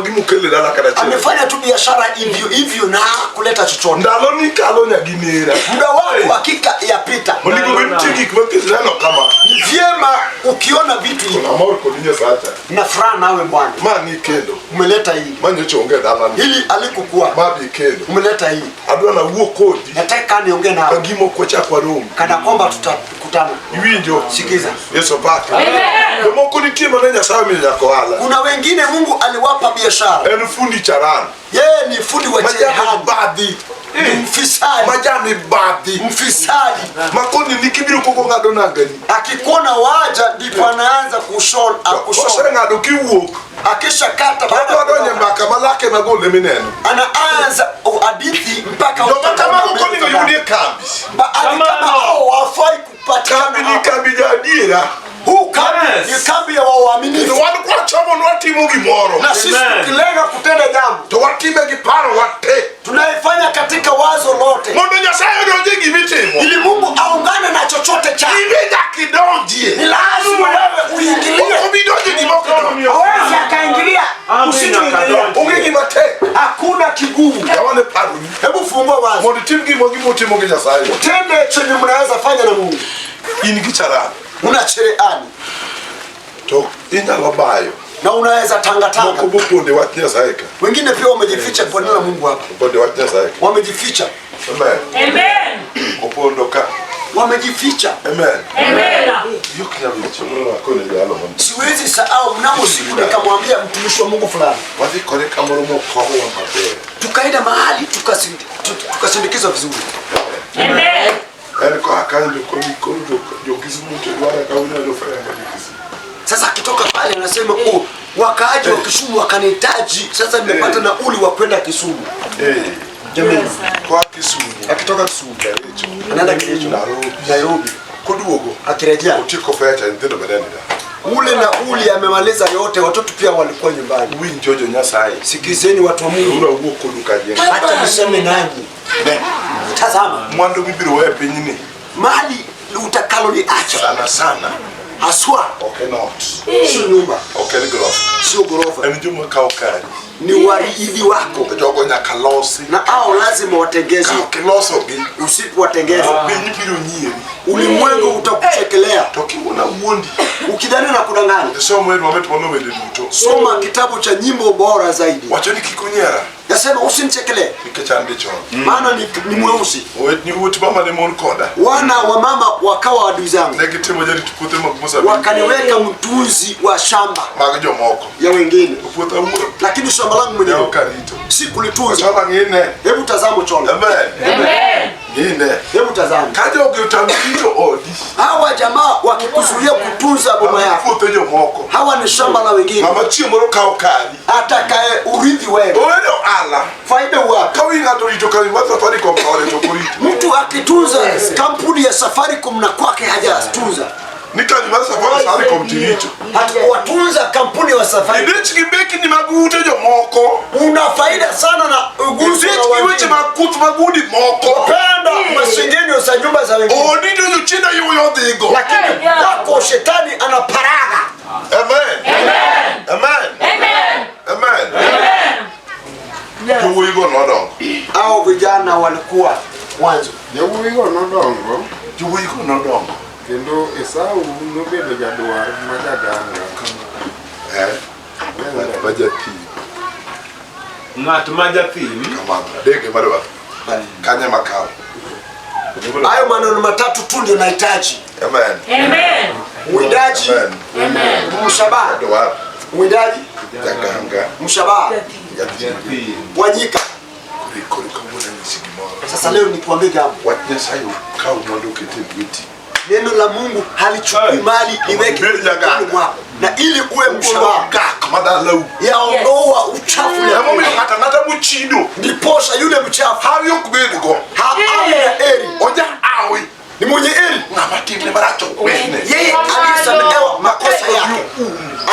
Gimokelo e dala kata achiel. Amefanya tu biashara hivyo hivyo na kuleta chochote. Ndalo ni kalo nyagi nera. Muda wako hakika yapita. Onego bed nitie gik mathoth neno kama. Ni vyema ukiona vitu hivi. Amor kodi Nyasacha. Na furaha nawe Bwana. Ma ni kelo. Umeleta hili. Ma nyocha onge dalani. Hili alikukuwa. Ma bi kelo. Umeleta hili. Adwa na wuo kodi. Nataka niongee nawe. Ka gima ok wachak warom. Kana kwamba tutakutana. Iwinjo? Sikiza. Yesu opaki. Jomoko nitie mane Nyasaye omiyo nyaka ohala. Kuna wengine Mungu aliwapa biashara. En fundi charan. Yeye ni fundi wa cherehani. Majami Ni mfisadi. Majami badhi. Mfisadi. Makoni nikibiro koko ng'ado nangani. Akikuona waja ndipo anaanza kushona, akushona. Oseng'ado kiwuok. Akishakata baada ya donjo mbaka malake magole mineno. Anaanza hadithi mpaka joma kamago konego yudi e kambi. Baadhi kama hao hawafai kupatikana. Kambi ni kambi ja adiera. Huu kambi ni kambi ya waaminifu. Wan kwachomo nwatimo gimoro. Na sisi tukilenga kutenda jambo to watime gi paro wate. Tunaifanya katika wazo lote. Mondo Nyasaye odonje gimitimo. Ili Mungu aungane na chochote chako. Ibe nyaka idonjie. Ni lazima wewe uingilie. Ok obi donje gima ok idonjo. Hawezi akaingilia usichoingilia. Onge gima tek. Hakuna kigumu. Yawane paroni. Hebu fungua wazo. Mondo itim gima gimotimo gi Nyasaye. Utende chenye mnaweza fanya na Mungu. In gi charan. Una cherehani. To inyalo bayo. Na unaweza tanga tanga. Moko boponde wach Nyasaye ka. Wengine pia wamejificha kwa neno la Mungu hapa. Oponde wach Nyasaye ka. Wamejificha. Amen. Amen. Opondo ka. Wamejificha. Amen. Amen. Yok nyalo chiemo akone jalo mondo. Siwezi sahau mnamo siku nikamwambia mtumishi wa Mungu fulani. Wadhi kode kamoro mokowa maber. Tukaenda mahali tukasindikizwa vizuri. Amen. En koa kanyo koro koro jo Kisumu to dwara ka unyalo fwenyo jo Kisumu. Sasa akitoka pale anasema oh, wakaaji wa Kisumu wakanihitaji, sasa nimepata nauli wa kwenda Kisumu. Jamani, Koa Kisumu. Akitoka Kisumu Kericho. anaenda Kericho, Nairobi. Nairobi. Koduogo Akirejea otieko fare nyithindo bende ni dala. ule nauli amemaliza yote, watoto pia walikuwa nyumbani. Winjo jo Nyasaye. Sikizeni watu wa Mungu. Ura wuo kodu kayiem. Acha niseme nanyi. Ne. Tazama. Mwandu mibiro weyo e pinyni. Mali utakaloliacha. Sana sana. Haswa. Ok en ot. Sio nyumba. Ok en gorofa. Sio gorofa. En joma kawo kari. Ni warithi wako. Jogo nyaka losi. Na hao lazima watengezwe. Ka ok ilosogi. Usipowatengeza. Piny biro nyieri. Ulimwengu utakuchekelea. To kiwuona wuondi. Ukidhani na kudanganya. Somo wer mamit molo wende duto. Soma kitabu cha nyimbo bora zaidi. Wacho ni kik unyiera. Nasema usinichekelee. Nikech an dichon. Maana ni mweusi. Ni wuot mama ne mon koda. Wana wa mama wakawa adui zangu. Ne gitimo jarit puothe mag mzabibu. Wakaniweka mtunzi wa shamba mag jomoko. ya wengine. Puotha wuoro. Lakini shamba langu mwenyewe Ne ok arito. sikulitunza. Ochola ng'ine. Hebu tazama Ochola. Amen. Amen. Ng'ine. Hebu tazama. Ka jogi otami rito odi. Hawa jamaa wakikuzuia kutunza boma yako. Puothe jomoko. Hawa ni shamba la wengine. Ng'ama chieng' moro kawo kari. Atakaye urithi wewe. Owedo ohala. Faida wapi? Ka wi ng'ato orito kambi mar Safaricom to ode to ok orito. Mtu akitunza kampuni ya Safaricom na kwake hajatunza. Ni kambi mar Safaricom tiricho. Hatukuwatunza kampuni ya Safaricom. Idich gi mbekni mag ute jomoko. Una faida sana na uguzo Idich wa gi weche wengine. mag kuth mag udi moko. Penda masengenyo za nyumba za wengine. Odi to jochiende yuyo dhigo. Lakini kwako shetani anaparaga. Amen. Amen. Amen. Amen. Amen. Amen. Jowuoyigo nodongo. Hao vijana walikuwa mwanzo. Jowuoyigo nodongo. Jowuoyigo nodongo. Kendo Esau nobedo jadwar ma jaganga. Ng'at ma jathim. Ng'at ma jathim. Kamano. Adek ema dwaro. Kanye makawo. Hayo maneno matatu tu ndio nahitaji. Amen. Amen. Mwindaji. Amen. Mshabaha. Jadwar. Mwindaji. Jaganga. Mshabaha. Jathim. Wanyika. Koro kawuono anyisi gimoro. Sasa leo nikuambie jambo. Wach Nyasaye okaw mondo oket e lweti. Neno la Mungu halichukui mali liweke Bed jaganga. mkononi mwako. Na ili uwe mshabaha. Gak madalau. Yaondoa uchafu ya Emomiyo ng'ato ang'ata mochido. Ndiposa yule mchafu Hawi ok bedgo. hawi na heri. Oja hawi. Ni mwenye heri. Ng'ama timne marach ok wene. Yeye aliyesamehewa makosa yake.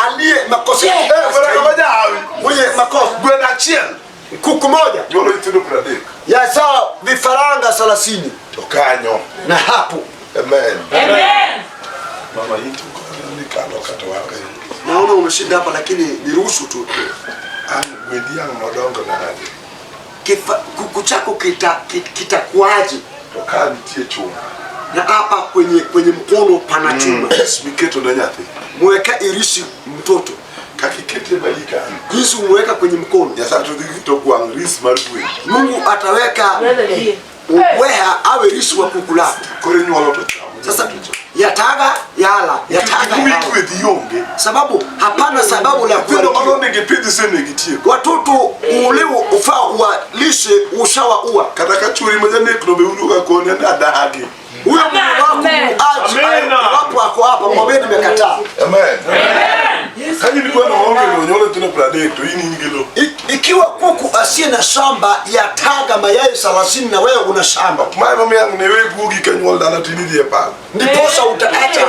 Aliye makosa yake. Mana kama jahawi. Mwenye makosa. Gweno achiel. Kuku moja. Nyuolo nyithindo 30. Yazaa vifaranga 30. To kanyo. Na hapo. Amen. Amen. Mama inti nikalo kata waka. Naona umeshinda hapa lakini niruhusu tu. An gwendi ang' nodongo nade. Kuku chako kitakuaje? To ka nitie chuma. Na hapa kwenye mkono pana chuma. Miketo ne nyathi. Mweka irisi mtoto. Kaka ikete badi kanyo. Jinsi umeweka kwenye mkono. Nyasaye to dhi to gwang' ris mar gwen. Mungu ataweka weha awe risi wa kuku lako. Koro inyuolo to chamo. Sasa yataga yala, yataga yala. Sababu hapana sababu la kuwa. Watoto uleo ufaa uwalishe ushawaua. Kata ka churi ma janekno be uduoga koni adagi. Huyo mume wako muache wapo ako hapa mwambie nimekataa. Amen. Ka in gweno maonge lowo nyuolo nyithindo 30 to in in gi lowo. Ikiwa kuku asiye na shamba yataga mayai 30 na wewe una shamba. Mae momiyo ang' ne we guogi ka nyuol dala to in idhi e pala. Ndiposa utaacha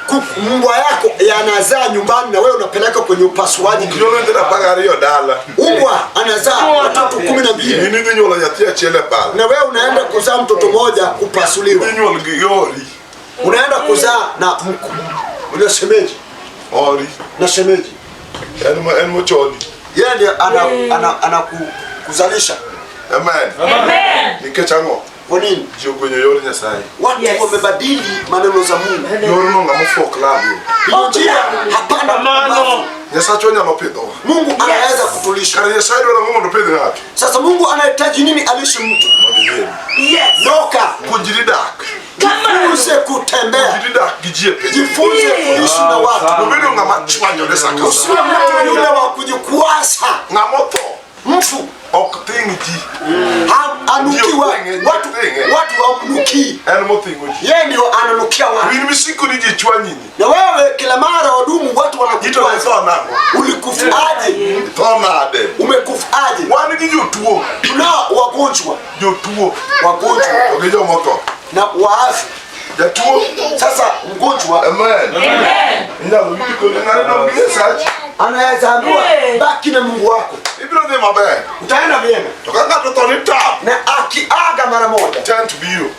kuku mbwa yako yanazaa nyumbani na wewe unapeleka kwenye upasuaji. Nyuolo nyithindo 12 dala. Mbwa anazaa watoto 12. In idhi nyuolo nyathi achiel e pala. Na wewe unaenda kuzaa mtoto mmoja kupasuliwa. Idhi nyuol gi ori. Unaenda kuzaa na mku. Una shemeji. Ori. Na shemeji. En mocholi. Yeye ndiye anakuzalisha. Amen. Amen. Nikech ang'o? Kwa nini? Ji ogwenyo yor Nyasaye. Watu wamebadili maneno za Mungu. Yorno ng'ama ofuok lal. Hiyo njia hapana. Mano. Nyasachwa nyalo pidhowa. Mungu anaweza kutulisha. Kare Nyasaye dwaro ang'o mondo opidh ng'ato? Sasa Mungu anahitaji nini alishe mtu? Mondo iyiem. Noka. Puonjri dak. Jifunze kutembea. Puonjri dak gi ji e piny. Jifunze kuishi na watu. Obedo ng'ama chwanyore sa ka sa. Usiwe mtu yule wa kujikwasa. Ng'ama otho Mfu ok thing ji. Anuki watu wamnukii. En mothingo ji. Yeye ndio ananukia watu. In misiko ni ji chwanyini. Na wewe kila mara wadumu watu Ji to wanakuchwanya. itho nang'o? Ulikufaje? Itho nade? Umekufaje? Wan gi jotuo. Tunao wagonjwa. Jotuo. Wagonjwa. To gi jomotho. Na waafi. Jatuo. Sasa mgonjwa. Amen. Amen. Inyalo winji kode ng'ane dong' gi Nyasachi. Anaweza ambiwa baki na Mungu wako. Ibiro dhi maber. Utaenda vyema. To ka ng'ato otho ni tap. Na akiaga mara moja. Tent biro.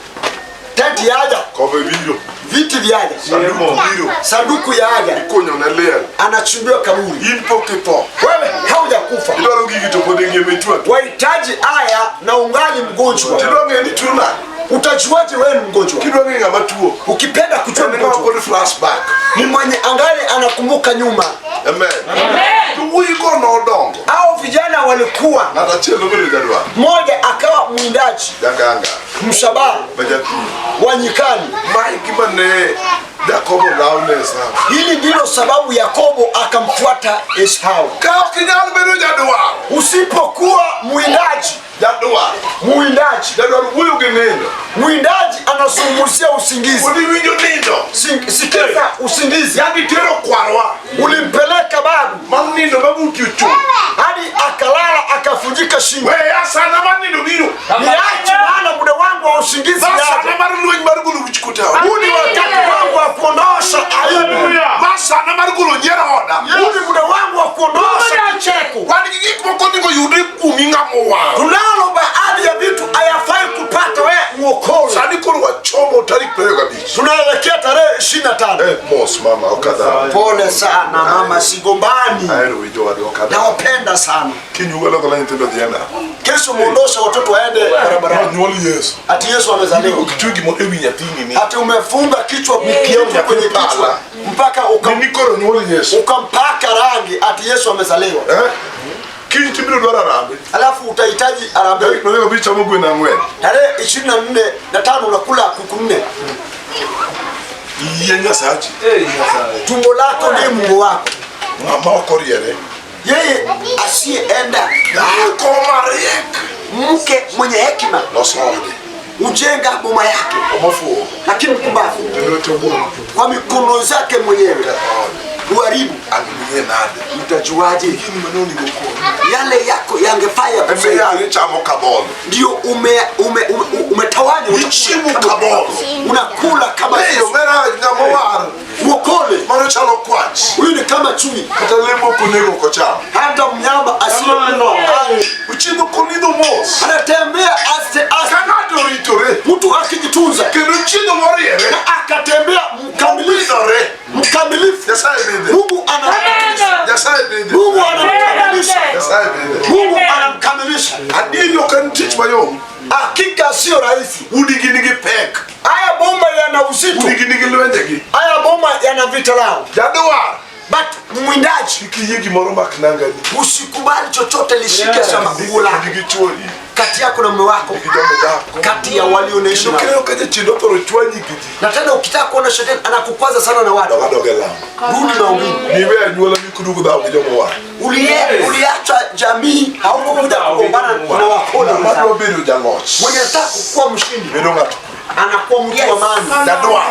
Tenti yaja. Kombe biro. Viti vyaja. Sanduku biro. Sanduku yaja. Ikunyo ne liel. Anachimbiwa kaburi. In pok itho. Wewe haujakufa. Idwaro gigi to pod ingima ituo atua. Wahitaji haya na ungali mgonjwa. Tidwa ng'e ni tuo nade? Utajuaje wewe ni mgonjwa? Kidwa ng'e ng'ama tuo. Ukipenda kujua En ng'ama mgonjwa. pod flashback. Ni mwenye angali anakumbuka nyuma. Amen. Amen. To wuoyigo nodongo. Hao vijana walikuwa Ng'ato achiel nobedo jadwar. mmoja akawa mwindaji, Jaganga. mshabaha Ma jathim. wa nyikani. Mae gima ne Jakobo lawo ne Esau. Hili ndilo sababu Yakobo akamfuata Esau. Ka ok inyal bedo jadwar. Usipokuwa mwindaji, Jadwar. mwindaji, Jadwar wuoyo gi nindo. mwindaji anazungumzia usingizi. Pod iwinjo nindo. Sikiza usingizi. Yandi tero kwarwa. Ulimpeleka babu Mar nindo ma buti ochung'. hadi akalala akafunjika shingo. Weya sana mar nindo biro. Niache maana muda wangu wa usingizi Ma yaja. sana mar lweny mar golo wich kuot e ot. Huu ni wakati wangu wa kuondosha aibu. Ma sana mar golo nyiero oda. Huu ni muda wangu wa kuondosha kicheko. Wan gi gik moko onego yudre kuomi ng'ama owar. Tunalo baadhi ya vitu hayafai kupata wewe muokole. Sani koro wachomo tarik 25. Tunaelekea tarehe 25. Mos mama ok adhaw. Pole sana mama, sigombani. Ahero winjo wadwa ok adhaw. Nawapenda sana. Kiny uwelo gola nyithindo dhi e ndara. Kesho muondoshe watoto waende barabarani. Nyuol Yesu. Ati Yesu amezaliwa. Ok itwe gimoro ewi nyathini ni. Ati umefunga kichwa kitu kwenye kichwa mpaka Ni koro nyuol Yesu. ukampaka rangi ati Yesu amezaliwa. Kiny tibiro dwaro harambee. Alafu utahitaji harambee. Tarik 25 chamo gwen ang'wen. Tarehe 24 unakula kuku 4. Iyie Nyasachi. Tumbo lako ndiye Mungu wako. Ng'ama ok oriere. Yeye asiyeenda Dhako mariek. mke mwenye hekima Loso ode. hujenga boma yake, Omofuwo. lakini mpumbavu To lwete owuon kwa mikono zake mwenyewe huharibu. Ang' ing'e nade? Utajuaje Gini mane onego konyi. yale yako yangefaa En be yakusaidia? yang' ichamo kabolo. Ndio umetawanya, Ichiemo kabolo. unakula kama Hey, omera ng'ama owar. muokole. Mano chalo kwach. Huyu ni kama chui, Kata le mok onego ok ocham. hata mnyama asiyekuwa hai Ochiemo konindo mos. anatembea aste aste. Ka ng'ato oritore. Mtu akijitunza Kendo chiedho moriere. na akatembea mkamilifu, Opidhore. mkamilifu, Nyasaye bidhe. Mungu anamkamilisha. Nyasaye bidhe. Mungu anamkamilisha. Nyasaye Adieri ok en tich mayom. Hakika sio rahisi. Udigi nigi pek. Haya boma yana uzito, Udigi nigi lwenjegi. haya boma yana vita lao. Jadwar. But mwindaji, Kik iyie gimoro mak nangani. usikubali chochote lishike samaku lako Nigi chuori. kati yako na mume wako, Nigi joma dhako. kati ya walionaishi Kendo nao. kineno ka jachien othoro chwanyi gi ji. Na tena ukitaka kuona shetani anakukwaza sana na watu, Dog adoga e lamo. rudi maombini. Niwe anyuola mikudugo dhawo gi joma owar. Uliacha jamii, haukukuja kugombana na wakora Ng'ama wenzako. dwa bedo jaloch. Mwenye anataka kuwa mshindi Bedo ng'at anakuwa mtu wa maana. Jadwar.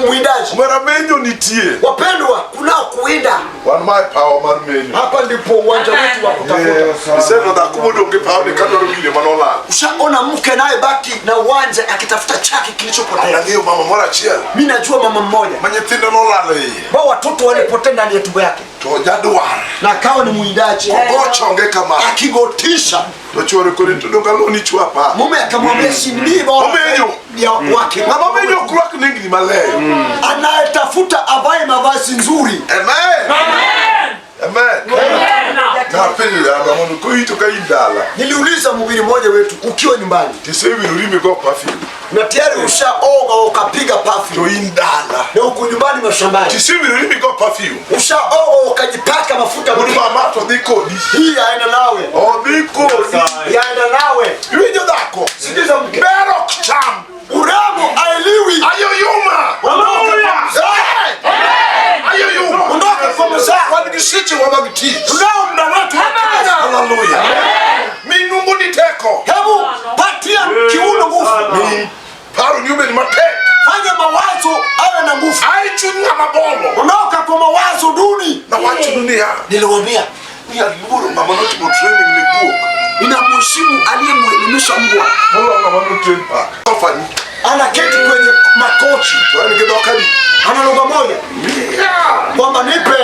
Mwindaji, Omera menyo nitie. wapendwa, kunao kuwinda. Wan ma e pawa mar menyo. Hapa ndipo uwanja wetu wa kutafuta. Iseneno dhako modong' gi pawni kadwaro gine manolal. Ushaona mke naye baki na uwanja akitafuta chake kilichopotea. Ang'eyo mama moro achiel Mimi najua mama mmoja ma nyithinde nolal e iye. ambao watoto walipotea ndani ya tumbo yake, To jadwar. na akawa ni mwindaji, Ogo chonge kama. akigotisha To chuore kore to donge aloni chwo apar. mume akamwambia, si mimi bora Omenyo. ya wake. Ng'ama menyo ok rwak nengni maler. Anayetafuta avae mavazi nzuri. Amen. Amen. Amen. Napenjo jadwa mondo koito ka in dala. Niliuliza mhubiri mmoja wetu, ukiwa nyumbani Tisewirori migo perfume. na tayari ushaoga ukapiga To perfume in dala. na uko nyumbani mashambani, Tisewirori migo perfume. ushaoga ukajipaka mafuta, Mondo mama to dhi kodi. hii yaenda nawe, Odhi kodi. yaenda nawe. Iwinjo dhako? Sikiza mke, Ber ok cham. urembo aeliwi. Ayoyuma. Hey! Ayoyuma. Ondoka kwa mzaa. Wan gi sechewa mag tich. Tunao muda wetu wa kazi. Hallelujah. Mi nungo ni teko. Hebu patia kiuno nguvu, Mi paro ni obed matek. fanya mawazo awe na nguvu. Ai chuny ng'ama bolo. Ondoka kwa mawazo duni. Nawachonu niya. Niliwaambia Ni aluoro ng'ama notimo training ne guok. ninamheshimu aliyemwelimisha mbwa, Moloyo ng'ama notrain paka. Sofani. anaketi kwenye makochi, To en gi dhok adi? ana lugha moja kwamba nipe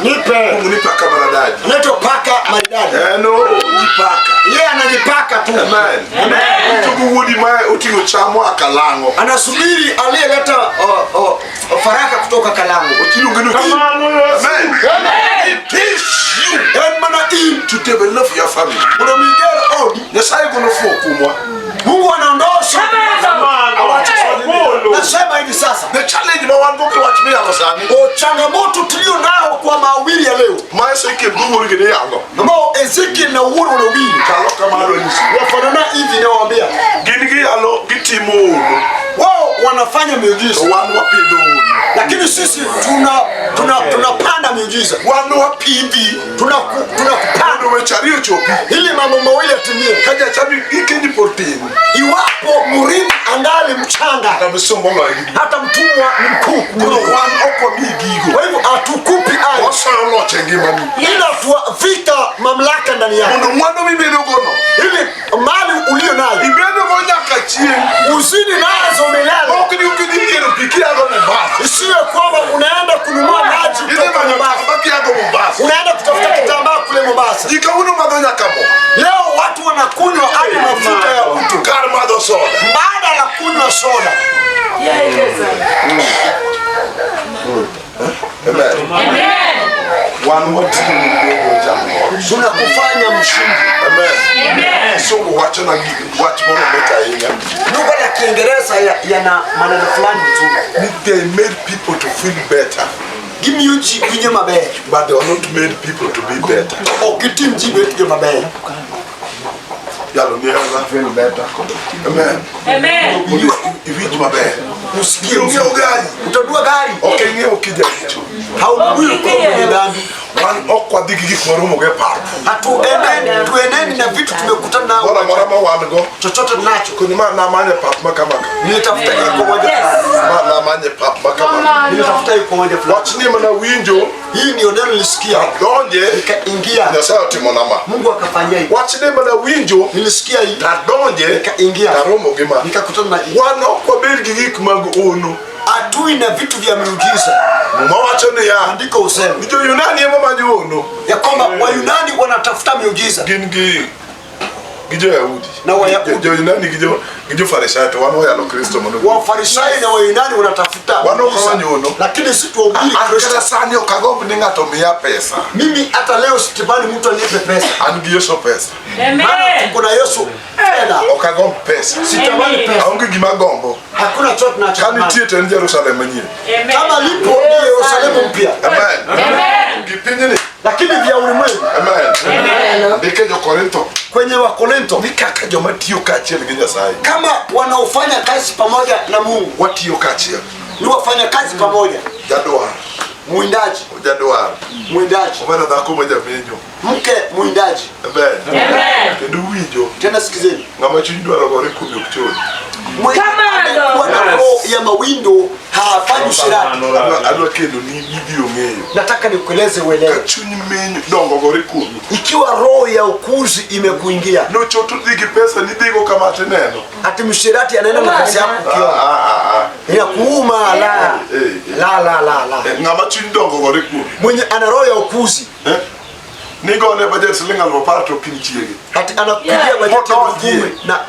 nipe. Iluongo ni paka maradadi. Anaitwa paka maridadi, En ojipaka. yeye anajipaka tu. Amen. Ito gi wuodi ma oting'o cham moa Kalang'o. Anasubiri aliyeleta faraka kutoka Kalango. Iluonge ni Amen. It is you En mana in to develop your family. mondo mi iger odi. Nyasaye golo fuwo kuomwa. Mungu anaondosha. Nasema hivi sasa, The challenge ma wan go gi wach miyalo sani. O, changamoto tulio nao kwa mahubiri ya leo Ma Ezekiel gi Wuor gi iyalo. ambao Ezekiel na Uhuru wanahubiri Chalo kama adwa nyisi. wafanana hivi, nawaambia Gin giyalo gitimo hono. wao wanafanya miujiza, To wan wapidho hono. lakini sisi tunapanda miujiza, Wan wapidhi tunakupanda mondo weche ariyo ochopi. ili mambo mawili yatimie. Ka jacham ikendi pod tin. Iwapo mrithi angali mchanga, Kata misumba oloyo gi duto. hata mtumwa ni mkuu Koro kuliko. wan ok wamiyi gigo. Kwa hivyo hatukupi hayo, Wasoyo loch e ngimani. ila tuwavika mamlaka ndani yako, Mondo mwandu mibedogono. ili mali ulio nayo Ibedogo nyaka chieng'. uzidi nazo milele, Ok ni okidhi yiero pi kiago Mombasa. isiwe kwamba unaenda kununua maji Idhi kutoka manyo Mombasa, kitamba kiago Mombasa. unaenda kutafuta kitambaa kule Mombasa. Ji kawuono madho nyaka mo. Leo watu wanakunywa hadi mafuta ya uto Kar madho soda. baada ya kunywa soda. Amen. Wan wating'o bedo jaloch. Tunakufanya mshindi. Amen. Kisungu wacho na wach moro mit ahinya. Lugha ya Kiingereza yana maneno fulani nzuri, Ni they made people to feel better, gimiyo ji winjo maber, but they were not made people to be better. ok gitim ji bet joma beyo. Yalo ni hera. Feel better. Amen. Amen. Mondo iwinj maber. Usikie Ing'iew mzuri. gari. Utanunua gari, Ok ing'iew kijaricho. haununui kwa mwenye dhambi. Wan ok wadhi gi gik maromo go e pap. Hatueneni, tueneni na vitu tumekutana Moro nao, amora ma wan go. chochote tunacho. Koni ma namanye pap ma kama ka. Nilitafuta hii kwa uwanja fulani, Ma namanye pap ma kama ka. nilitafuta hii kwa uwanja fulani. Wachni mana winjo. Hii ndio neno nilisikia, Adonje. nikaingia, Nyasaye otimona ma. Mungu akafanyia hivi. Wachni mana winjo. Nilisikia hii, Tadonje. nikaingia, Taromo gi ma. nikakutana na hii. Wan ok wabed gi gik mag ono. Hatui na vitu vya miujiza. Muma wacho niya. Andiko husema Ni jo-Yunani ema manyo ono. ya kwamba Wayunani wanatafuta miujiza, Gin gi Gi Jo-Yahudi. Na Wayahudi. Jo-Yunani gi Jo-Farisai to wan wayalo Kristo mondo. Wafarisai na Wayunani wanatafuta Wan ok muujiza, wanyono. lakini si tuhubiri An Kristo. kata sani ok agomb ni ng'ato miya pesa. Mimi hata leo sitamani mtu anipe pesa, An gi Yesu pesa. maana Amen. tuko na Yesu fedha. Ok agomb pesa. Sitamani Amen. pesa, Aonge gima agombo. hakuna chochote Ka tunachotamani. nitie to en Jerusalem manyien. Kama Amen. lipo ni Yerusalemu mpya, Amen. Amen. Gi pinyni. lakini vya ulimwengu. Amen. Ndike Jo-Korintho Kwenye Wakorintho, ni kaka joma tiyo kaachiel gi Nyasaye. kama wanaofanya kazi pamoja na Mungu Watiyo kaachiel. ni wafanya kazi pamoja, Jadwar. mwindaji, Jadwar. mwindaji, Omera dhako ma jamenyo. mke mwindaji. Amen. Amen. Kendo uwinjo Tena sikizeni, ng'ama chuny dwaro gore kuome ok chodi. mwenye Kamano. amekuwa na roho ya mawindo hafanyi usherati. Adwa kelo ni gibiro ng'eyo. Nataka nikueleze Ka uelewe, chuny menyo dongo gore kuomi. ikiwa roho ya ukuzi imekuingia, Nochoto dhi gi pesa nidhigo kama tineno. ati msherati anaenda na pesa yako Ah, ukiona ah, ah, inakuuma. La, Eh, eh. la, la, la, la. ah. Ng'ama chuny dongo gore kuomi. Mwenye ana roho ya ukuzi Eh? Nigone budget siling 10,000 to ok in chiege. ati anakupigia bajeti Moto 10,000 na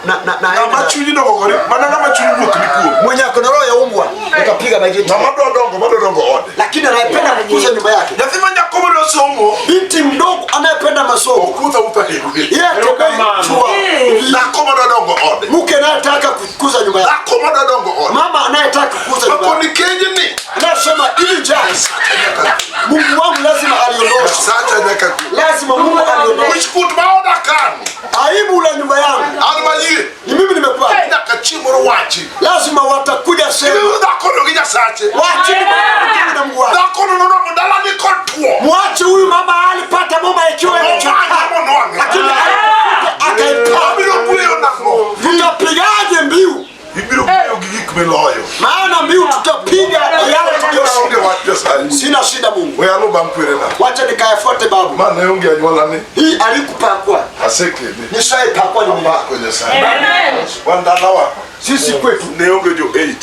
Ng'ama na chuny dongo gore mana ng'ama chuny wuok ni kuomi. mwenye ako na roho ya umbwa utapiga bajeti, Ng'ama dwa dongo madwa dongo ode. lakini anayependa kukuza nyumba yake, Nyathi ma nyako madwa somo binti mdogo anayependa masomo, okutho awutha e gwen. yeye atembei chua. Dhako madwa dongo ode. Mke anayetaka kukuza nyumba yake, Dhako madwa dongo ode. mama anayetaka kukuza nyumba yake, Makoni kenyni. anayesema ili njaa Mungu wangu lazima aliondoshe, Sacha nyaka ku. lazima Mungu aliondoshe Wich kuot ma oda kano. aibu la nyumba yangu. An mayie. Ni mimi nimepata, Nyaka chieng' moro wachi. lazima watakuja sema Ibiru dhakono gi Nyasache. wache mama na Mungu wake, Dhakono nonwang'o dalani kod tuo. mwache huyu mama alipata mama ikiwa imechakaa, Nomanye monwang'e. lakini alipokuja akaipata. Abiro gweyo nang'o? Tutapigaje mbiu? Ibiro gweyo gi gik miloyo. Maana mbiu tutapiga yale Aonge tuliyoshinda. wach Nyasaye. Sina shida Mungu, We alu bang' kwerena. wacha nikayafuate babu. Ma ne onge anyuolani. Hii alikupakwa Asekele. nishaipakwa ni Apako Nyasaye. Amen. Wan dalawa sisi kwetu ne onge jo 8.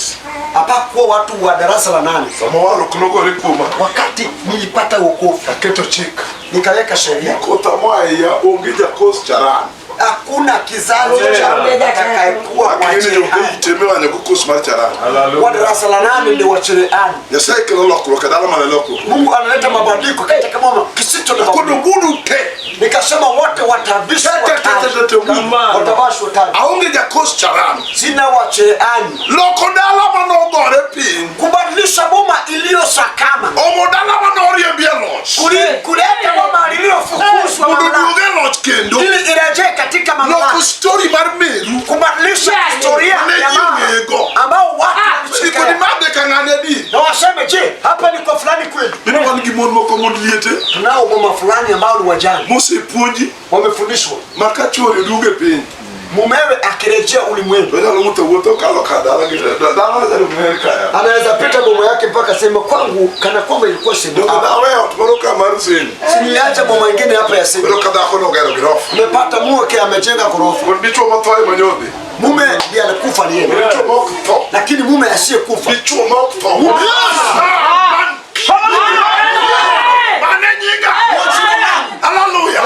hapakuwa watu wa darasa la 8. Sama warruok nogore kuoma. Wakati nilipata wokovu Aketo chik. nikaweka sheria, Kotha moa e iya onge jakos charan. hakuna kizazi cha atakayekuwa Akini jo wacherehani. 8 emiwanyogo kos mar charan. Wa darasa la 8 ndio wacherehani. Nyasaye kelo lokruok e dala mane lokruok. Mungu analeta mabadiliko katika mama kisicho na Kodo mabadiliko. gudu te. Nikasema wote watavishwa Te, te, te, te, te, taji, watavishwa taji. Aonge jakos charan. Sina wacherehani. Loko dala manogore piny. Kubadilisha boma iliyosakama, Omo dala manoriembi e loch. Kuleta boma lililofukuzwa Mondo mamlaka, oduoge e loch kendo. ili irejee katika mamlaka, Loko story mar meru. kubadilisha historia Ne ya ji mama ong'ego. ambao watu Siko ni walichekea madhe ka ng'ane adi. na waseme, je, hapa ni kwa fulani kweli? Mino wan gi mon moko mond liete Tunao mama fulani ambao ni wajane, mosepuonji wamefundishwa ma ka chuore oduogo e piny mumewe akirejea ulimwengu to onyalo wuotho awuotha okalo ka dala gi dala nyalo ng'ere kaya. anaweza pita boma yake mpaka sema kwangu kana kwamba ilikuwa sehemu Donge hapa. nawe ot moro ka mar seni. Si niliacha boma ingine hapa ya sehemu, Bedo ka dhako nogero girofa. nimepata mke amejenga ghorofa, Kod dichuo matho ema nyodhi. mume ndiye alikufa ni yeye, Dichuo ma ok tho. lakini mume asiyekufa Dichuo ma ok tho. Ah, Mane nyinga. Hallelujah.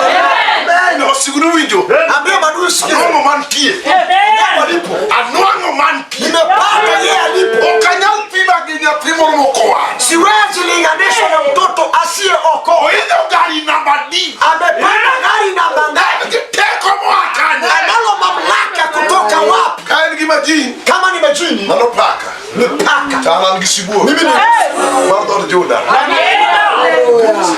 Osigunu winjo. ambia maadui sikiza, Anwang'o mantie. Amen. walipo Anwang'o mantie. nimepata yeye alipo, Ok anyal pima gi nyathi moro mokowar. siwezi linganishwa na mtoto asiyeokoa. Oidho gari namba D. Amepanda gari namba ngapi? Gi teko moa kanye. Analo mamlaka kutoka wapi? Ka en gi majini. Kama ni majini Mano paka. ni paka. To an an gi sibuor. Mimi ni Mar dhood Juda.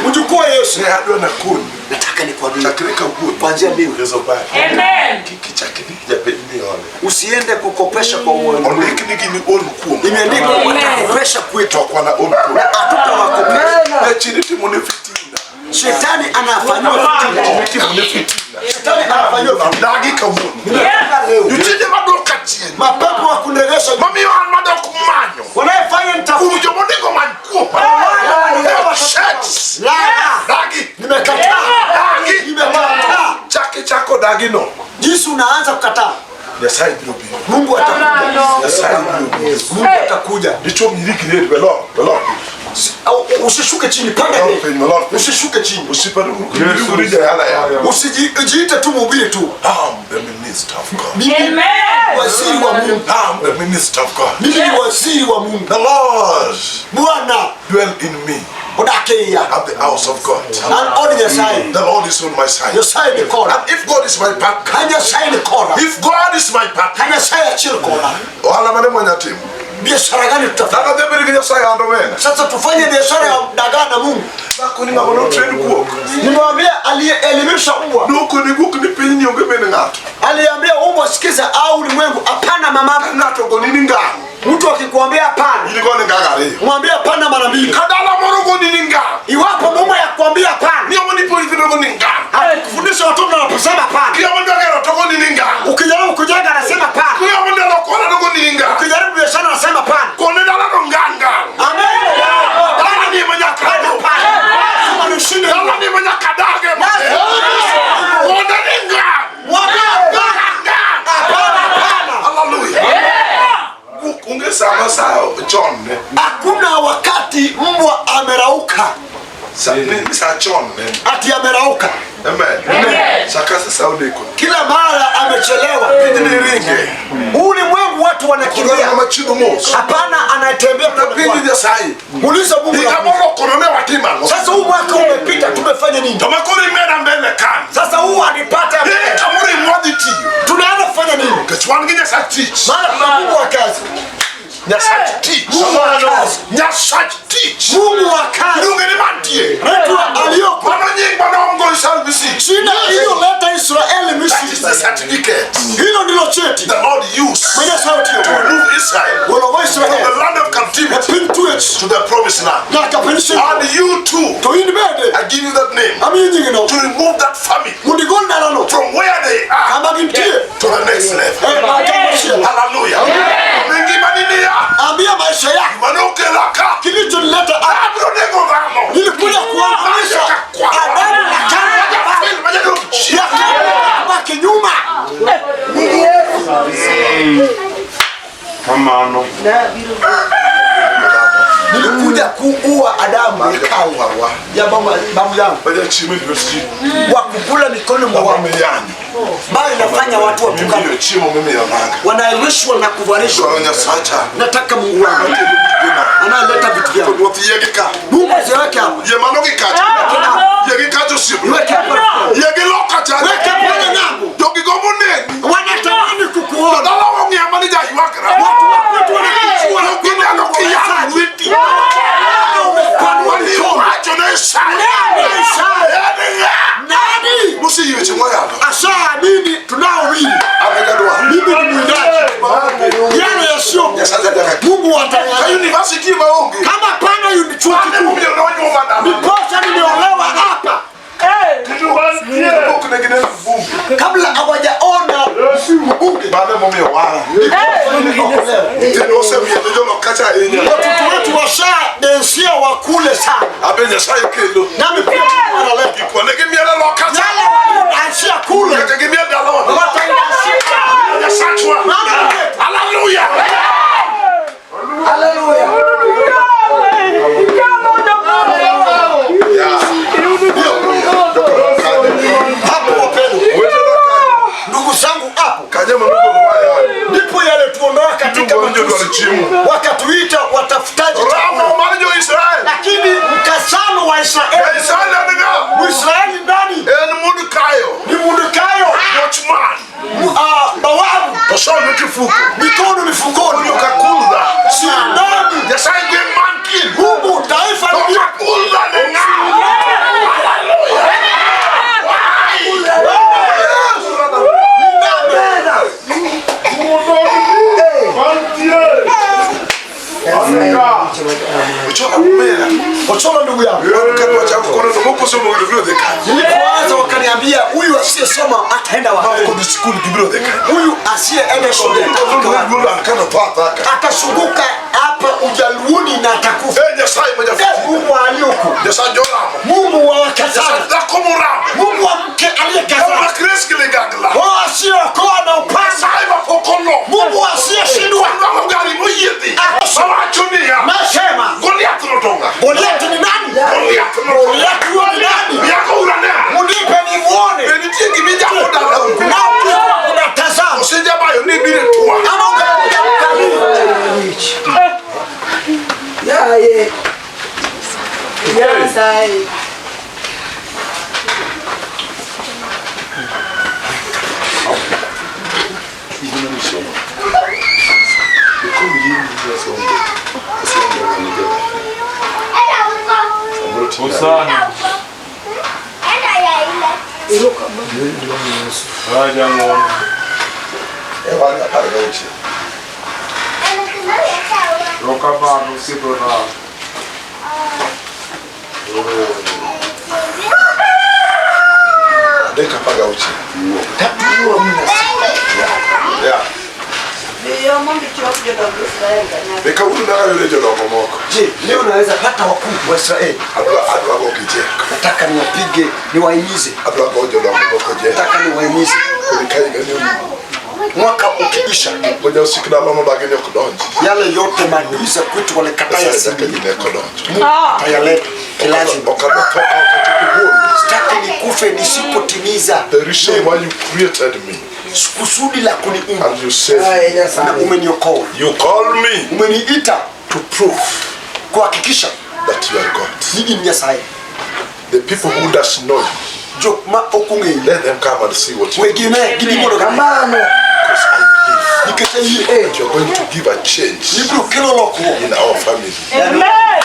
mjukuu wa Yesu. Ne adwa nakoni. Nataka nikwambie Chakre kawuono. kuanzia leo Yeso bari. Amen. Kik ichak idhi japiny miole. usiende kukopesha kwa uongo. Ondik ni gini ol kuom. Imeandikwa watakopesha kwetu, To ok wana ol kuom. hatutawakopesha. Jachien itimo ne fitina. Shetani anafanyiwa fitina, Itimo ne fitina. shetani anafanyiwa fitina. Odagi kawuono. Nimependa leo Jochiende madok achien. mapepo wa kunegesha Mamiyo an madok manyo. wanayefanya nitafuta Kuom joma onego many kuoma. Wale Shit. la, Dagi. nimekataa, Dagi. nimekataa. Chak ichako dagi no. Jinsi unaanza kukataa, Nyasaye biro biro. Mungu atakuja, Nyasaye biro biro. Mungu atakuja. Dichuo mirikni welo welo. Usishuke chini, panda mbele. Usishuke chini. Usijiite tu mhubiri tu. I'm the minister of God. Mimi waziri wa Mungu. I'm the minister of God. Mimi ni waziri wa Mungu. The Lord Bwana dwell in me. odakeya. I'm the house of God. An od Nyasaye. The Lord is on my side. Nyasaye ni kora. And if God is my partner, Ka Nyasaye ni kora. if God is my partner, Ka Nyasaye achiel kora. ohala mane mwanyatimo? Biashara gani tutafanya? Dhano dhi bedo gi Nyasaye and omena. Sasa tufanye biashara ya dagaa na Mungu. Nakoni ng'ama notrain guok. Nimewambia aliyeelimisha mbwa. Nokone guok ni pinyni onge min ng'ato. Aliambia umbwa, sikiza, au ulimwengu, hapana mama. Ka ng'ato ogoni ni ngang', Mtu akikwambia hapana, in igone ngang' ariyo. mwambie hapana mara mbili. Ka dala moro ogoni ni ngang', Iwapo mume yakwambia hapana, niomo ni puonj nyithindo ogoni ni ngang'. akikufundisha watoto wanaposema hapana, Kiomo ni gero to ogoni ni ngang'. ukijaribu kujenga anasema hapana, Kiomo ni loko ohala to ogoni ni ngang'. ukijaribu biashara anasema hapana. Kone dalano ngang' ngang'. Amen. Dala ni ema nyaka Hapana, ado. hapana. Lazima nishinde. Dala ni ema nyaka dage. Kone ni ngang'. Mwambie hapana. Ngang'. Hapana, hapana. Hallelujah. Guok onge sama sa chon ne. Hakuna wakati mbwa amerauka Sa ni sa chon ne. ati amerauka. Amen. Sa kasa sa odeko. Kila mara amechelewa. Piny ni ringe. Ulimwengu watu wanakimbia. Koro ng'ama chido mos. Hapana, anatembea Na pole piny pole. Nyasaye. Muulize Mungu. Higa moro kono ne watimo ang'o? Sasa huu mwaka umepita, tumefanya nini? To ma koro imeda mbele kan. Sasa huu alipata Eh, kamoro imwadhi tiyo. tunaanza kufanya nini? Nikech wan gi Nyasach tich. Maana tuna Mungu wa kazi, Nyasach tich. Mungu wa kazi, Nyasach tich. Mungu wa kazi. Iluonge ni mantie. Mtu aliyoko Mano nying manoom Israel Misri. jina iliyoleta Israeli That is Misri, the certificate hilo ndilo cheti the Lord used Mwenye sauti to remove Israel walowa from the Israeli land of captivity piny twech to the promised land. nyaka piny singruok. And you too, To in bende I give you that name amiyi nyingno to remove that family mondo igol dalano from where they are kama gintie to the next level. e machielo. Hallelujah. Ngimani niya, Ambia maisha yako manokela ka. kilichonileta hapa, Abiro nego dhano. nilikuja kuangamiza Adamu na Hawa baki nyuma. Kamano. Nilikuja kuua Adamu ya babu yangu wa kukula mikono mwa wao, ambayo inafanya watu watukane, wanaelishwa na kuvalishwa. Nataka Mungu wangu anayeleta vitu vyao, Mungu aziweke hapa, iweke hapa, weke pale ng'ambo. Wanatamani kukuona watu wa kwetu, wanakuchua umepanua mikono. Nani ashaamini? Tunaoamini, mimi ni mwindaji, yale yasiyo Mungu atayaleta. Kama pana chuo kikuu ndiposa nimeolewa hapa kabla hawajaona mbunge. Watoto wetu washadensia wakule sana, nami pia Mungu analeta yale waliodansia kule, wataidansia. Hallelujah. Haleluya! Hapo wapendwa, ndugu zangu, hapo ndipo yalituondoa katika matusi, wakatuita watafutaji chakula. Lakini mkasano wa Israeli, Mwisraeli ndani ni mundukayo bawabu, mikono mifukoni, sindani Mungu taifa lilio Ochola, ndugu yangu, nilipoanza wakaniambia huyu asiyesoma ataenda wapi? Huyu asiyeenda shule atafika wapi? Atazunguka hapa Ujaluoni na atakufa. Mungu aliyoko, Mungu wa wakazana, Mungu wa mke aliyekazana, wao asiyeokoa na upanga, Mungu asiyeshindwa. Nasema Sana. Je, leo naweza pata wakuu wa Israeli? Nataka niwapige, niwahimize. Nataka niwahimize. Mwaka ukiisha, yale yote maadui za kwetu walikataa yasimame. Mungu atayaleta lazima. Sitaki nikufe nisipotimiza The reason why you created me kusudi la kuniumba. And you said Na umeniokoa. You call me Umeniita to prove kuhakikisha that you are God. Ninyi ni Nyasaye. The people who does know you, Jo ma okung'eyi. let them come and see what you do. Wengine gibiro Because I Nikech ayie believe you are going to give a change Ibiro kelo lokruok in our family. Amen.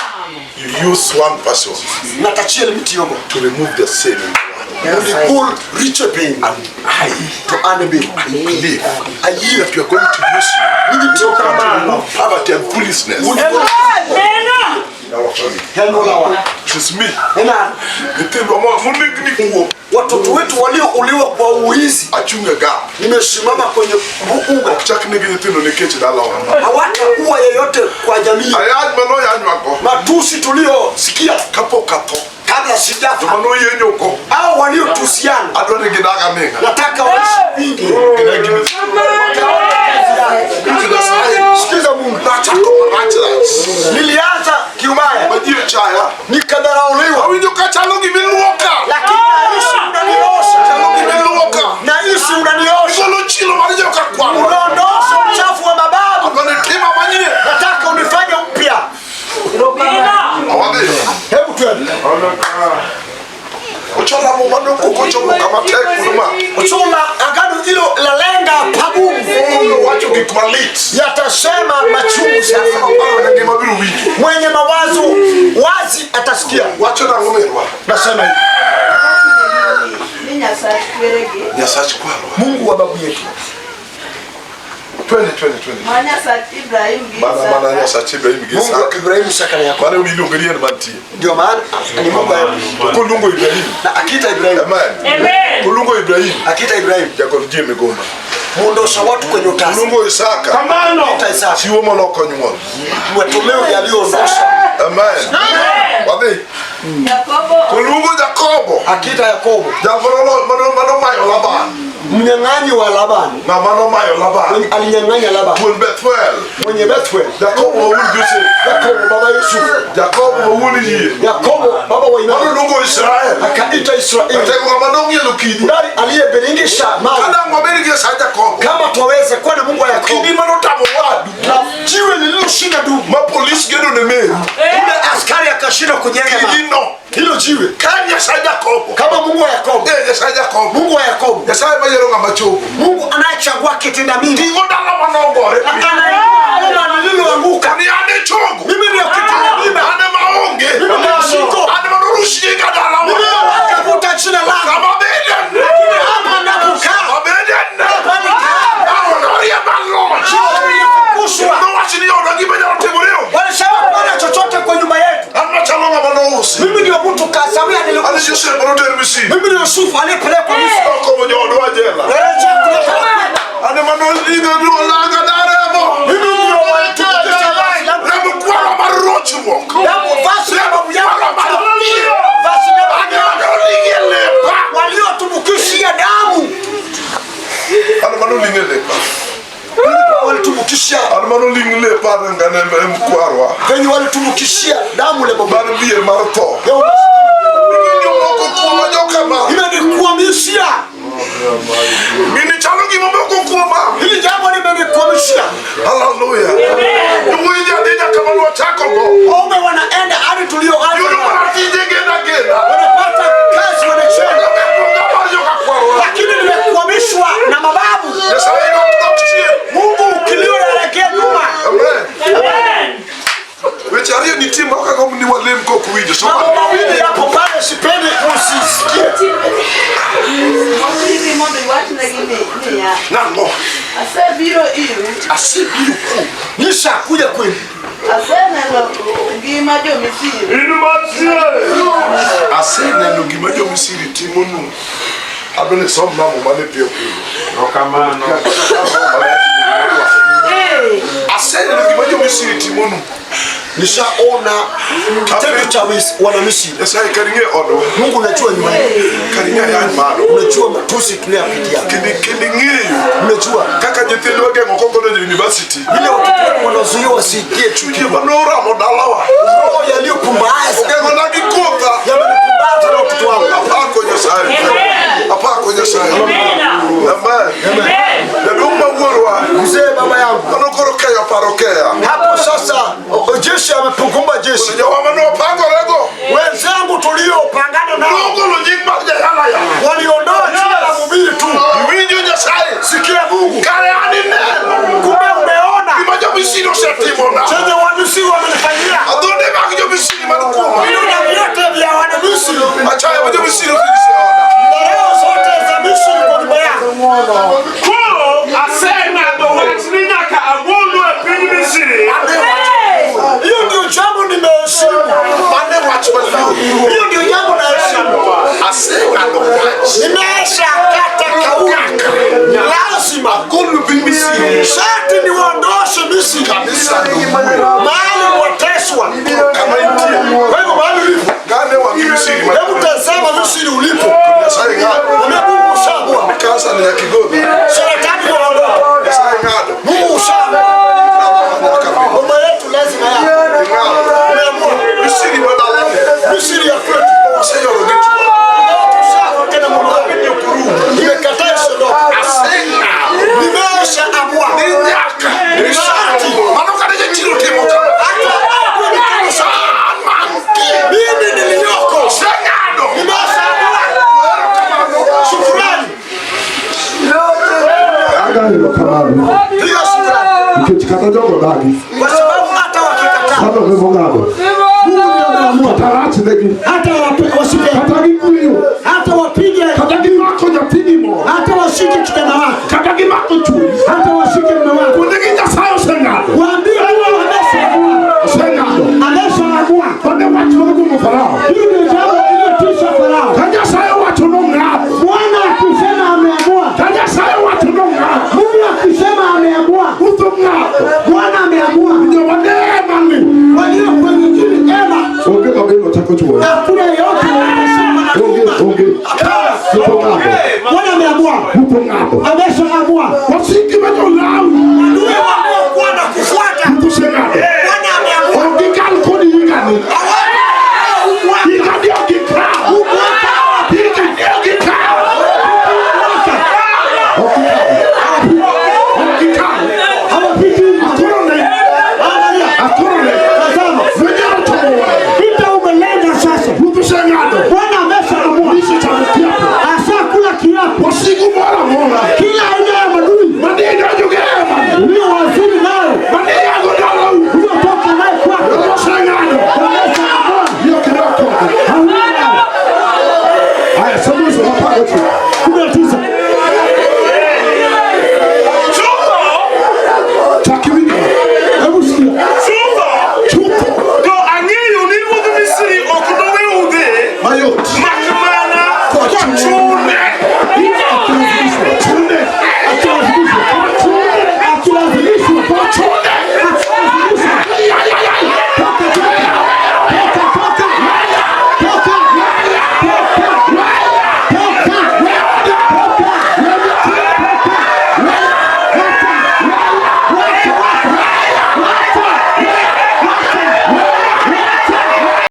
You use one person Ng'at achiel mitiyogo to remove the sin in the world. mondo igol richo e piny. And I To an be believe ayie that you are going to use you ni gitiyo to kamano remove poverty and foolishness mondo igol Amen. in our family. e anyuolawa. It is me. En an. Nyithindwa monegni kuo Watoto wetu waliouliwa kwa uwizi, achung' e gap. nimesimama kwenye uga. Ok chak negi nyithindo nikech dalawa. Hawatakuwa yeyote kwa jamii. Ayany manoyanywago Matusi tuliyosikia kapok atho. kabla sijafa, Joma noyenyogo au waliotusiana, adwa ni gidag aming'a. nataka waishi vingi. Gineg gini. Winj Nyasaye. Sikiza Mungu, Nachako marach rach. nilianza kiubaya, Ma ji ochaya. nikadharauliwa, Awinjo ka chalo gimiluoka. lakini naishi unaniosha, Chalo gimiluoka. naishi unaniosha, Igolo chilo mar joka kwaro. unaondosha uchafu wa mababu. Adwa ni tima manyien. Nataka unifanye upya. Awadhi. Hebu twende. Ochola muma nokochomo kama tek kuma. Uchuma agano hilo lalenga pagumu, Obiro wacho gik malit. yatasema machungu sasa. Maparo ne ngima biro winjo. Mwenye mawazo wazi atasikia. Wacho nang'o merwa? Nasema hivi, Ni Nyasach kweregi, Nyasach kwarwa. Mungu wa babu yetu, Twende twende twende. ma Nyasach Ibrahim gi Mana mana Isaka, Nyasach Ibrahim gi Mungu wa Isaka. Ibrahimu, Isaka na Yakobo. Mano miluongo ni en mantie. Ndio maana ni Mungu wa To koluongo Ibrahim. na akiita Ibrahimu, Amen. Amen. Koluongo Ibrahim. akiita Ibrahimu Jagol ji e migumba. muondosha watu kwenye utasa. Koluongo Isaka. Akiita Isaka Chiwo moloko nyuol. matoleo yaliyoondosha. Amen. Wadhi. Yakobo Koluongo Jakobo. Akiita Yakobo Jal manomayo Laban. mnyang'anyi wa Labani, Ng'ama nomayo Laban. mwenye alinyang'anya Labani, Wuon Bethuel. mwenye Bethuel, Jakobo ma wuon Josef. Yakobo baba Yusufu, Jakobo ma wuon yie. Yakobo baba wa imani, Mano luongo Israel. akaita Israeli, Ratego ng'ama nong'ielo kidi. ndani aliyebiringisha mawe. Kadang wabed gi Nyasaye Jakobo. Kama twaweza kuwa na Mungu wa Yakobo Kidi manotamo wadu. na jiwe lililoshinda dubu, Ma polis gedo ne meru. yule askari akashindwa kujenga mawe. Kidino. Hilo jiwe Ka Nyasaye Jakobo. kama Mungu wa Yakobo, Eh Nyasaye Jakobo. Mungu wa Yakobo, Nyasaye mayiero ng'ama chogo. Mungu anayechagua kitenda mimba Ting'o dala manogore na piny. anainua boma lililoanguka. Ni an e chogo. Mimi ndio kitenda mimba, An ema aonge. mimi ndio mshiko, An ema norush nyinga dalawa. mimi ndio wakavuta jina langu. Kama abede. Lakini hapa napokaa, Abede. hapa nikaa, Oriemba loch. nilifukushwa. Nowach ni oda gima nyalo timore onge. Walisema hapana chochote kwa nyumba yetu. An machalo ng'ama nousi. Mimi ndio mtu kasamia An nilikuwa. Josef manoter Misri. Mimi ni Yusufu aliyepelekwa Misri. Okomo joodwa jela. Rejea kuleta An ema nolanga daremo. Mimi ndio walitumikisha vazi langu. Remo kwaro mar rochruok. Damu vazi la babu yangu. Kwaro mar Vazi la babu An ema yangu. noling'e lepa. Waliotumukishia damu. An ema noling'e lepa. Walitumukishia An ema noling' lepa ngane em kwarwa. venye walitumukishia damu le babu. Mar dhier mar tho. Leo Gini omoko kuoma jokama. Imenikuamishia. Gini chalo gima omoko kuoma. Hili jambo limenikwamishia. Hallelujah. Iwinjo adhinya kama nwachako go. Waume wanaenda hadi tulioanza. Yudo mana tije gena gena. Wanapata kazi wanacheza. Mar joka kwarwa. Lakini nimekwamishwa na mababu. Nyasaye ok dok chien. Mungu ukilio naelekea nyuma. Amen. Amen. Weche ariyo nitie ma ok agomb ni walem kok winjo. So Mambo mawili yapo nowachonegi niya, Nang'o? Asebiro iru, Asebiro kuomu. Nishakuja kwenu, aseneno ngima jo-Misri, In mantie. Aseneno gima jo-Misri timonu. Adwa ni isom na muma ni piyo piyo. Erokamano. Aseneno gima jo-Misri timonu. nishaona kitendo cha wana Misri. Nyasaye kar ing'e odwa. Mungu, unajua nyuma yetu, Kar ing'e ayany malo. unajua matusi tunayopitia, Kendo kendo ing'eyo unajua kaka nyithindwa geng'o kok odonjo e university. vile watoto wetu wanazuiwa wasiingie chuo Chunje kikuu. manoramo dalawa. Roho yaliyopumbaza Ogeng'ona gi kotha. yamenipumbaza na watoto wangu. Apako Nyasaye. Apako Nyasaye. Amen. Amen. Amen. Jaduong' ma wuorwa. Mzee baba yangu Mano koro keyo paro keya. hapo sasa, jeshi amepukumba jeshi. Jowa mane wapangorego Wenzangu tuliopangana nao nogolo nying mar jayalaya. waliondoa jina la mhubiri tu. Iwinjo Nyasaye. Sikia Mungu, Kare an ineno kumbe umeona gima jo-Misri osetimona. chenye Wamisri wamenifanyia. Adhonde mag jo-Misri man kuoma. Vidonda vyote vya Wanamisri Achaya ma jo-Misri osenyiso e oda. na roho zote za Misri kwa nyumba yangu. Koro aseng'ado wach ni nyaka agolu e piny Misri. Hiyo ndio jambo nimeheshimu, Mane wach maduong'. hiyo ndio jambo naheshimu. Aseng'ado wach. Nimesha kata kauli, lazima Agolo piny Misri. sharti niwaondoshe Misri Kanisa nowuoyo. mahali wateswa. Kama intie. Kwa hivyo mahali ulipo, Gane wang' Misri ma- hebu tazama Misri ulipo, Nyasaye ng'ado. mwambie Mungu ushaamua, Kansa ni nyaka igol. saratani waondoa, Nyasaye ng'ado. Mungu ushaamua, Nyaka bed. boma yetu lazima yako. Ing'ado. Umeamua Misri ma dalani. Misri ya kwetu Oseyoro gi tuo. tena Mungu nimekataa isondoke, Aseng'ado. nimesha amua Ni nyaka. Sharti. Mano kata jachien otimo kama. hata akuwe ni kama shetani. An mantie. Mimi niliyoko Oseng'ado. nimesha amua. Erokamano. Shukrani, piga shukrani, Nikech kata jogo dagi, kwa sababu hata wakikataa mano gimong'ado, Mungu ndiye ameamua, kata rach negi, hata wasipe, kata gikwiyo, hata wapige, kata gimako nyathini moro, hata washike kijana wako, kata gimako churi, hata washike mume wako, kuondegi Nyasaye oseng'ado, waambie Mungu ameshaamua, oseng'ado. ameshaamua. Mane wach mokuongo Farao, Hili ndio jambo lililotisha Farao. ka Nyasaye owacho nong'ado, Bwana akisema ameamua, ka Nyasaye owacho nong'ado, Mungu akisema ameamua, utho ng'ado, Bwana ameamua. joma ne emani, Walio kwenye jini ema, onge mabiro chako chuoyo, hakuna yeyote anasema na onge, nyuma. onge, Hapana. utho ng'ado, Bwana ameamua, utho ng'ado. ameshaamua. Wasiki ma jolawi, Adui waliokuwa na kufuata, utho oseng'ado, Bwana ameamua. ok gikal kodi higani. Hawatakaa huu mwaka. Higani ok gikaw. Huu mwaka Higani ok gikaw. Ok gikaw. Ok gikaw. hawapiti. Akoro ne. Angalia, Akoro ne. tazama, Fwenyero chomo wang'e. vita umelenga sasa. Ruoth oseng'ado. Bwana ameshaamua, Nisechamo kiapo. ashakula kiapo. Wasigu moro amora. Kila